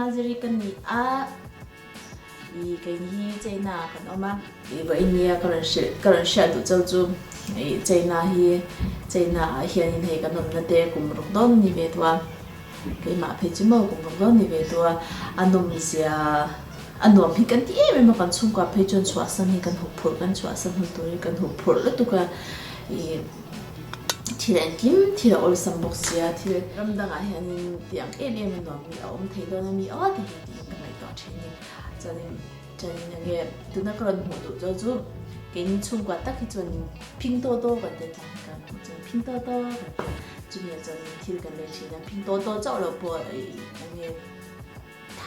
Maziri ka ni a, i kei hi China ah kan awm a. I vawiin nia ka rawn hrilh ka rawn hriat duh chauh chu i China hi China ah hianin hei kan awmna te kum ruk dawn ni ve tawh a, keimah phei chu maw kum ruk dawn ni ve tawh a, a nawmzia a nuam hi kan ti em em a, kan chhungkua phei chuan chhuahsan hi kan hup phurh kan chhuahsan hun tur hi kan hup phurh lutuk a, i. Thil engkim thil a awlsam bawk sia, thil ram dangah hianin tiang em em a nuam hi a awm thei dawn a mi aw ti hi tiin ka ngaihtuah thin a ni. Chuanin chuanin enge tuna ka rawn hmuh duh chu chu keini chhungkua tak hi chuanin phing taw taw kan ti a tlang hi kan hmuh chuan phing taw taw kan ti a, chumi ah chuanin thil kan lei thin a, phing taw taw chauh loh pawh enge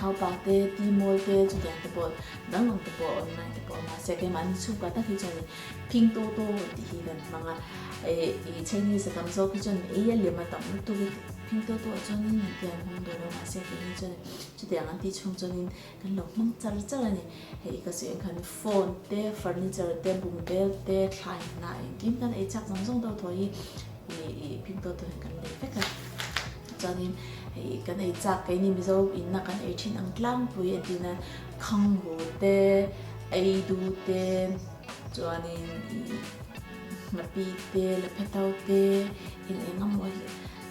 Thau pa te, Tmall te, chutiang te pawh dang dang te pawh online te pawh a awm a, mahse keimahni chhungkua tak hi chuanin phing to to tih hi kan hmang a, ih Chinese a tam zawk hi chuan ei a lem a tam lutuk i phing to to ah chuanin an ti an hmang duh lo mahse keini chuan chutiang an tih chhung chuanin kan lo hmang char char a ni. Hei ka sawi ang khan phone te, furniture te, bungbel te, thlai hnah engkim kan ei chak zawng zawng deuh thaw hi ih phing to to hian kan lei vek a. Chuanin hei kan ei chak keini Mizo inna kan ei thin ang tlangpui entirna khanghu te, eidu te, chuanin ih nghapi te, lephetau te, eng eng emaw hi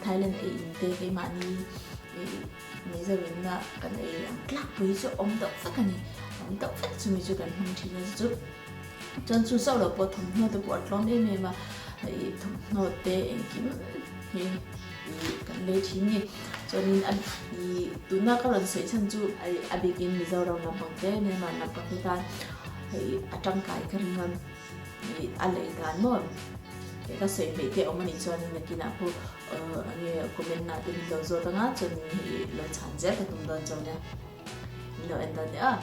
Thailand ei in te keimahni ih Mizo inna kan ei ang tlangpui chu awm deuh vek a ni. Awm deuh vek chumi chu kan hmang thin a chu chuan chu chauh loh pawh thawmhnaw te pawh a tlawm em em a, ih thawmhnaw te engkim hi. Ih kan lei thin ni. Chuanin a ih tuna ka rawn sawi chhan chu a bikin Mizoram lampang te Myanmar lampang te tan hei a tangkai ka ring a, ih a lei dan maw hei ka sawi hmeih te awm anih chuanin nakinah pawh enge comment ah te min lo zawt anga chuanin hei lo chhan zel ka tum dawn chuan nia min lo en dawn nia.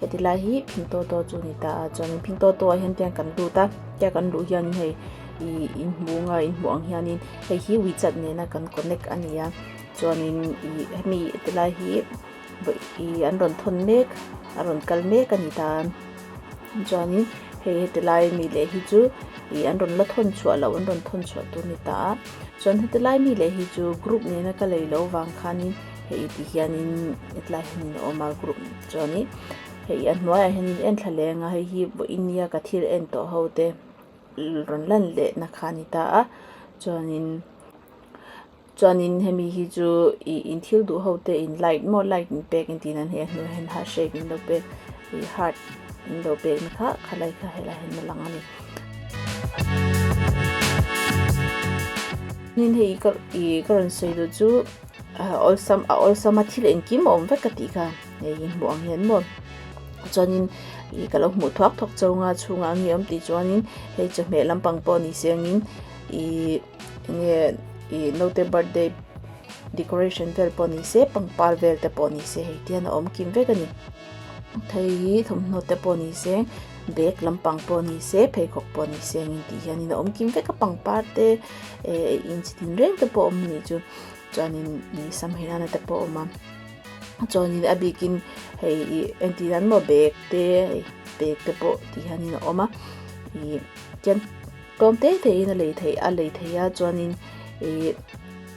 Heti lai hi phing taw taw chu a ni ta a chuanin phing taw taw ah hian tiang kan lut a tia kan luh hianin hei ih inhmu anga inhmuh ang hianin hei hi wechat nena kan connect a ni a chuanin ih hemi ti lai hi ih an rawn thawn mek a rawn kal mek a ni ta a chuanin hei heti lai mi leh hi chu ih an rawn la thawn chhuah loh an rawn thawn chhuah tur a ni ta a chuan heti lai mi leh hi chu group nena ka lei loh vang khanin. Hei ti hianin hetlai hianin a awm a group chuanin hei a hnuaiah hianin en thla leng a hei hi vawiin nia ka thil en tawh ho te rawn lan leh na kha a ni ta a chuanin chuanin hemi hi chu ih in thil duh ho te in like maw like in pek engtin an hei a hnuaiah hian heart shape in lo pek ih heart in lo pek na kha khalai kha helaiah hian a lang a ni. Hei ka ih ka rawn sawi duh chu. Awlsam a awlsam a thil engkim a awm vek ka tih kha hei hi hmuh ang hian maw chuanin ih ka lo hmuh thuak thuak chauh anga chhungah nge awm tih chuanin hei chawhmeh lampang pawh ni se angin ih enge ih naute birthday decoration vel pawh ni se pangpar vel te pawh ni se hei tihian a awm kim vek a ni thei hi thawmhnaw te pawh ni se bag lampang pawh ni se pheikhawk pawh ni se angin tih hianin a awm kim vek a pangpar te eh inchi tin reng te pawh a awm a nih chu. Chuanin ih sam hian te pawh a awm a chuanin a bikin hei ih entir an maw bag te hei bag te pawh ti hianin a awm a ih tian tlawm te te in a lei theih a lei theih a chuanin ih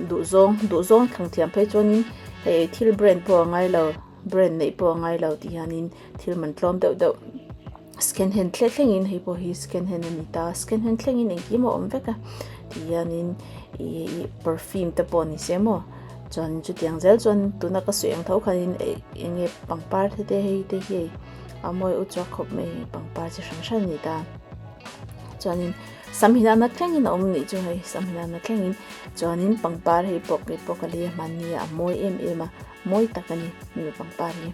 duhzawng duhzawng thlang thiam phei chuanin hei thil brand pawh a ngai lo brand neih pawh a ngai lo ti hianin thil man tlawm deuh deuh second hand thleng thlengin hei pawh hi second hand a ni ta second hand thlengin engkim a awm vek a ti hianin ihh perfume te pawh ni se maw chuan chutiang zel chuan tuna ka sawi ang tho khanin eh eng nge pangpar te te hei te hi a mawi u chuak khawp mai pangpar chi hran hran a ni ta chuanin sam hi nana thlengin a awm anih chu hei sam hi nana thlengin chuanin pangpar hei pawh keipawh ka lei a hmanni a mawi em em a mawi tak a ni hemi pangpar hi.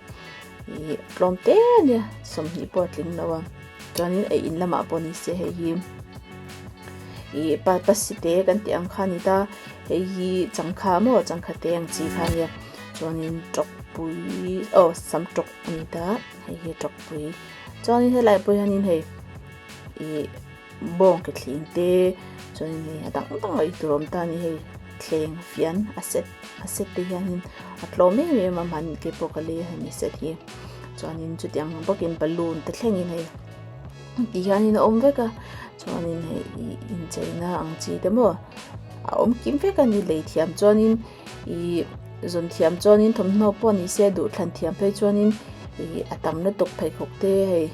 Ih tlawm te a nia 20 pawh a tling lo a chuanin ei in lamah pawh ni se hei hi ih pa pasite kan tih ang kha a ni ta hei hi changkha maw changkha te ang chi kha a nia chuanin tawkpui aw sam tawk a ni ta hei hi tawkpui chuanin helai pawh hianin hei ih bawng ke thleng te chuanin hei a dang dang a eitur awm ta a ni hei thleng fian a set a set te hianin a tlawm em em a hman ke pawh ka lei a hemi set hi chuanin chutiang ang bawkin balloon te thlengin hei ti hianin a awm vek a chuanin hei ih incheina ang chi te maw a awm kim vek a ni lei thiam chuanin ih. zawn thiam chuanin thawmhnaw pawh ni se duh thlan thiam phei chuanin ih a tam lutuk pheikhawk te hei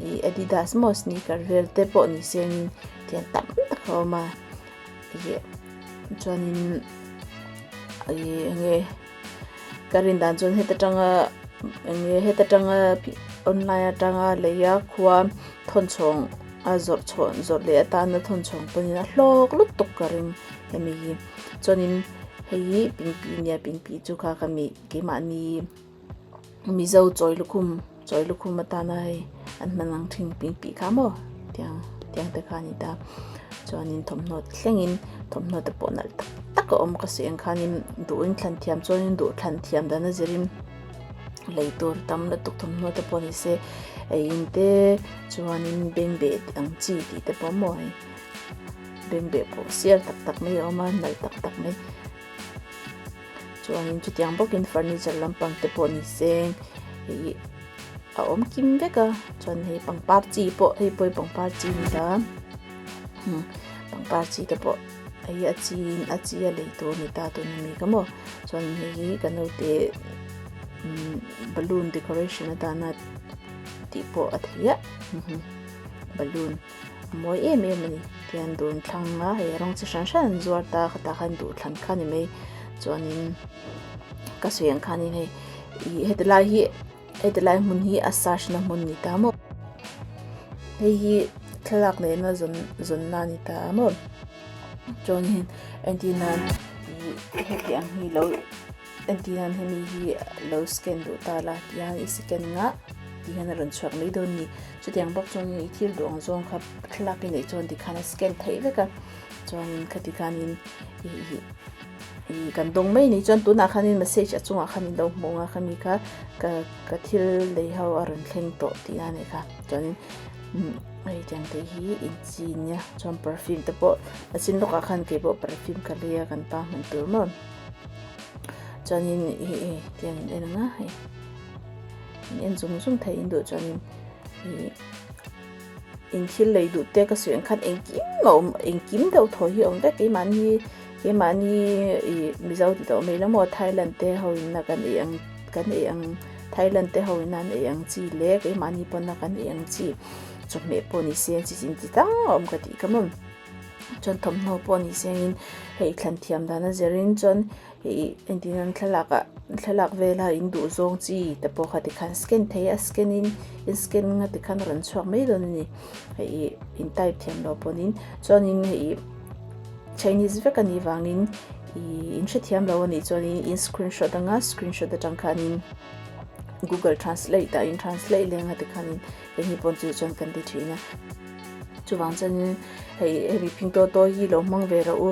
ih adidas maw sneaker vel te pawh ni sengin tiang tam tak a awm a ih chuanin ih eng nge ka rin dan chuan heta tanga eng nge heta tanga online atanga lei a khua thawn chhawng a zawrh chhawn zawrh leh atana thawn chhawng pawhin a hlawk lutuk ka ring hemi hi chuanin hei hi pingpi nia pingpi chu kha ka mi keimahni mizo chawi lukhum chawi lukhum atana hei an hman ang thin pingpi kha maw tiang tiang te kha a ni ta chuanin thawmhnaw thlengin thawmhnaw te pawh nalh tak tak a awm ka sawi ang khanin duhin thlan thiam chuanin duh thlan thiam dan a zirin lei tur tam lutuk thawmhnaw te pawh ni se ei in te chuanin bengbeh ang chi tih te pawh maw hei bengbeh pawh sial tak tak mai a awm a nalh tak tak mai chuanin chutiang bawkin furniture lampang te pawh ni se ih a awm kim vek a chuan hei pangpar chi pawh hei pawh hi pangpar chi a ni ta pangpar chi te pawh hei a chi in a chi a lei tur a ni ta tun ami kha maw chuan hei hi ka naute balloon decoration atana tih pawh a theih a balloon a mawi em em a ni tihian dun thlang a hei rawng chi hran hran an zuar ta khatah khan duh thlan kha a ni mai chuanin ka sawi ang khanin hei ih heti lai hi heti lai hmun hi a search na hmun a ni ta maw hei hi thlalak nena zawn zawnna a ni ta maw chuanin entir nan ih heti ang hi lo entir nan hemi hi lo scan duh ta la tihian i scan nga tihian a rawn chhuak mai dawn a ni chutiang bawk chuan i thil duh ang zawng kha thlalak i neih chuan tikhan a scan theih vek a chuanin khati khanin ih ih kan dawng mai ni chuan tunah khanin message a chungah khan in lo hmuh ang a khami kha ka ka thil lei ho a rawn thleng tawh tih a nih kha chuanin hei tiang te hi inchi nia chuan perfume te pawh a chin lawkah khan keipawh perfume ka lei a kan pa hman tur maw chuanin ih ih tiang in en ang a hei in en zung zung thei in duh chuanin ih in thil lei duh te ka sawi ang khan engkim a awm engkim deuh thaw hi a awm vek keimahni keimahni ih mizo ti tawh mai lo maw Thailand te ho in a kan ei ang kan ei ang Thailand te ho in a an ei ang chi leh keimahni pawn a kan ei ang chi chawhmeh pawh ni se chi chin chi tang a awm ka tih ka maw chuan thawmhnaw pawh ni se in hei thlan thiam dan a zir in chuan ih engtin an thlalak ah thlalak vel a in duh zawng chi te pawh kha tikhan scan thei a scan in in scan nga tikhan a rawn chhuak mai dawn a ni hei ih in type thiam loh pawhin chuanin hei ih Chinese vek a nih vangin ih in hrethiam lo a nih chuanin in screenshot anga screenshot atang khanin Google translate ah in translate leh anga tikhanin enghi pawn chu chuan kan ti thin a chuvang chuanin hei hemi phing tawh tawh hi lo hmang ve rawh u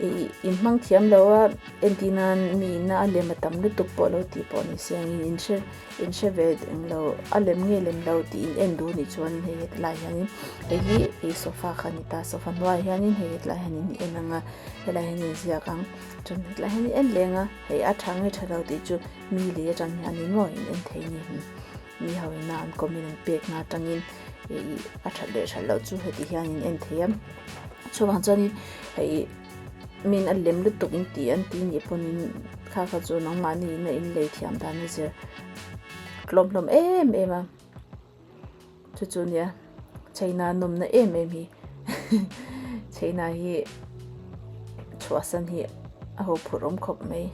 ih in hmang thiam lo a entir nan mi ina a lem a tam lutuk pawh lo tih pawh ni se angin in hre in hre ve eng lo a lem nge lem lo tih in en duh anih chuanin hei heti lai hianin hei hi ih sofa kha a ni ta sofa hnuaiah hianin hei heti lai hianin i en ang a helai hian in ziak ang chuan heti lai hian i en leng a hei a tha nge tha lo tih chu mi lei atang hianin maw in en thei a ni. Mi ho ina an comment an pek na atangin ih a that leh that loh chu heti hian in en thei a chuvang chuanin hei min a lem lutuk in tih an ti nih pawhin kha kha chu nangmahni in a in lei thiam dan a zir tlawm hlawm em em a chu chu nia China nawmna em em hi China hi chhuahsan hi a ho phurh awm khawp mai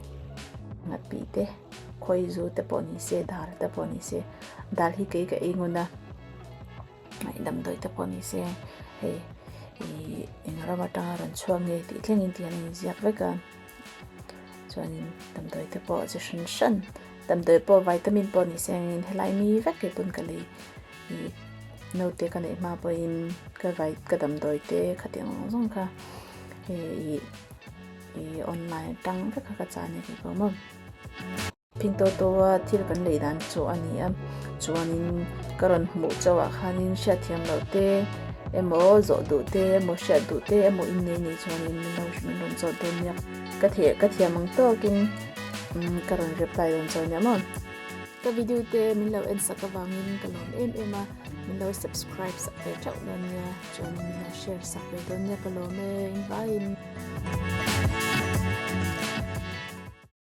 nghahpih te. Khawi zu te pawh ni se dal te pawh ni se dal hi kei ka ei ngun a damdawi te pawh ni se hei ih eng ram atanga rawn chhuak nge tih thlengin ti hian a inziak vek a chuanin damdawi te pawh chi hran hran damdawi pawh vitamin pawh ni se angin helai mi vek kei pawn ka lei ih naute ka neih hma pawhin ka vai ka damdawi te khatiang zawng zawng kha ih ih online atang vek a ka chah a ni kei pawh maw. Phing tawh tawh a thil kan lei dan chu a ni a chuanin ka rawn hmuh chauh ah khanin hriatthiam loh te emaw zawh duh te emaw hriat duh te emaw in nei nei chuanin min lo min rawn zawt dawn nia ka theh ka thiam ang tawkin ka rawn reply dawn chauh nia maw. Ka video te min lo en sak avangin ka lawm em em a min lo subscribe sak ve theuh dawn nia chuanin min lo share sak ve dawn nia ka lawm e engvaiin.